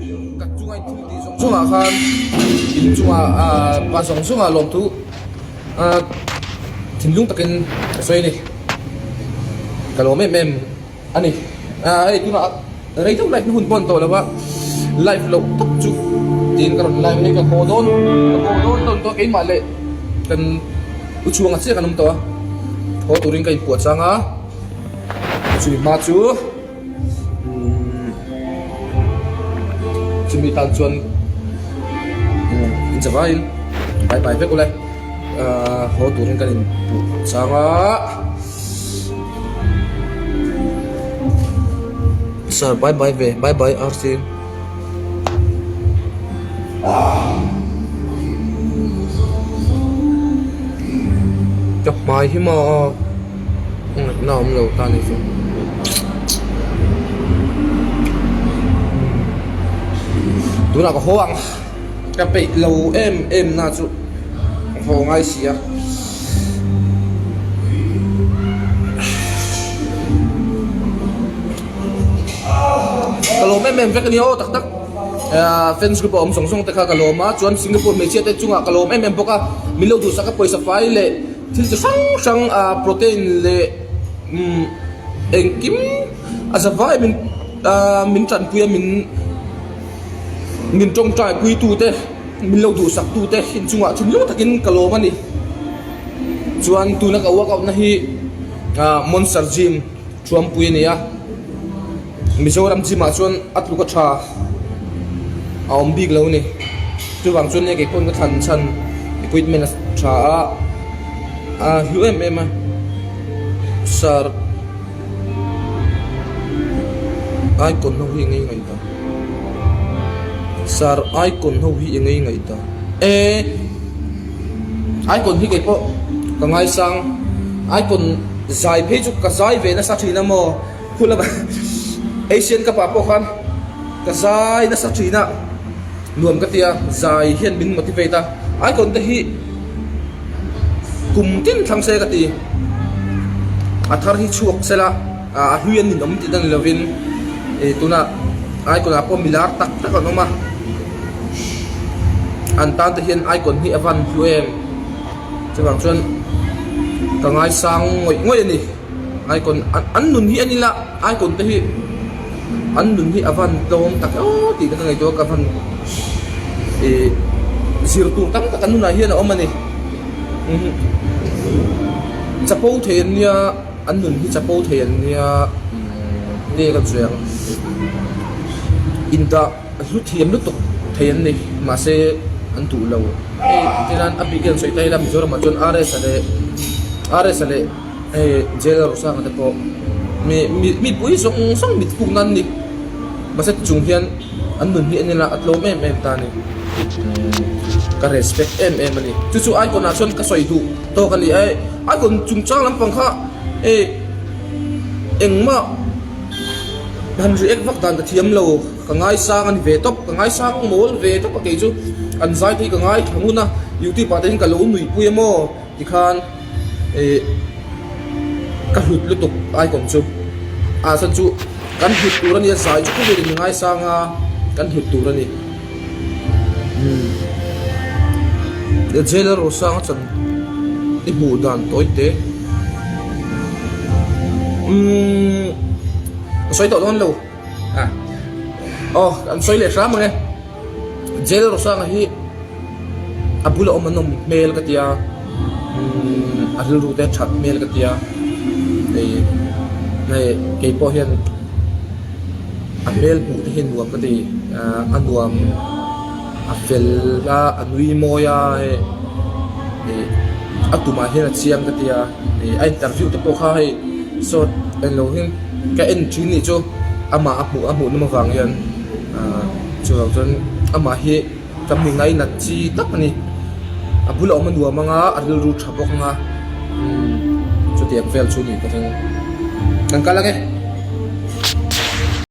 Ka chunga in thil tih zawng zawngah khan in chunga pa zawng zawngah lawmthu thinlung takin ka sawi a ni. Ka lawm em em a ni. Hei tunah rei deuh live na hun pawh a ni tawh lo a, live loh tak chu tiin ka rawn live a, hei ka haw dawn ka haw dawn dawn tawh a keimah leh kan u chhuanga chiah kan awm tawh a, haw turin ka inpuah chang a, chumi hma chu. Chumi tan chuan in zavaiin bye bye vek ule haw turin kan inpuh chang a sir bye bye ve bye bye RC. Ka hmai hi maw. Ngaihna awm lo ta ni chu. Tunah ka haw ang. Ka peih lo em em na chu ka haw ngai si a. Ka lawm em em vek a nia aw tak tak. Fans group a awm zawng zawng te kha ka lawm a chuan Singapore hmeichhia te chungah ka lawm em em bawk a. Min lo duhsak a pawisa fai leh. Thil chi hrang hrang ah protein leh umm engkim a za vai min ah min tanpui a min min tawngtai pui tu te min lo duhsak tu te inchungah thinlung takin ka lawm a ni chuan tuna ka workout na hi ah monster gym Thuampui a ni a, Mizoram gym ah chuan a tluk a tha a awm bik lo a ni. Chuvang chuan nia keipawn ka thlan chhan equipment a tha a, a hlu em em a, sir icon ho hi engei ngaih ta, sir icon ho hi engei ngaih ta e icon hi keipawh ka ngaisang icon. Zai phei chu ka zai ve nasa thin a maw? Khu lama Asian Cup ah pawh khan ka zai nasa thin a, nuam ka ti a, zai hian min motivate a, icon te hi kum tin thlang se ka ti, a thar hi chhuak se la, a hlui an ninawm tih na ni lovin ih tunah icon ah pawh milar tak tak an awm a, an tan te hian icon hi a van hlu em. Chuvang chuan ka ngaisang ngawih ngawih a ni. Icon an nun hi a ni la, icon te hi an nun hi a van tlawm tak emaw tih te ka ngaihtuah a, ka van ih zir tur tam tak an nunah hian a awm a ni. Chapo thei an nia, an nun hi chapo thei an nia nge ka sawi ang indah. A hlu thiam lutuk thei an ni mahse an duh lo. Hei tihian a bik hian sawi ta ila Mizoramah chuan RS a leh RS a leh hei Jail Rosanga te pawh mi mi mipui zawng zawng mit fuk nan a ni. Mahse chung hian an nun hi en ila a tlawm em em ta a ni. Ka respect em em a ni. Chu chu icon ah chuan ka sawi duh tawk a ni. Icon chungchang lampang kha hei engmah han react vak dan ka thiam lo. Ka ngaisang a ni ve tawp, ka ngaisang mawl ve tawp a kei chu an zai te hi ka ngaithla ngun a, youtube ah te hian ka lo nuihpui a maw tikhan ih ka hlut lutuk icon chu ah chuan chu kan hlut tur a nia zai chu khawvel in ngaisang a kan hlut tur a ni umm jailer rosanga chan i hmuh dan tawi te umm ka sawi tawh dawn lo. Aw an sawi leh hram ang e jail Rosanga hi a bula awm an awm hmel ka tia umm a rilru te a that hmel ka tia hei hei keipawh hian a hmel hmuh te hi nuam ka ti a nuam a fel a a nui mawi a hei ih a tumah hian a chiang ka tia ih a interview te pawh kha hei sawt englo hi. Ka en thin nih chu amah a hmuh a hmuh nawm avang hian ahh chuvang chuan amah hi ka mi ngainat chi tak a ni a bulah awm a nuam ang a a rilru tha bawk ang a umm chutiang vel chu ni ka ring kan kal ang e.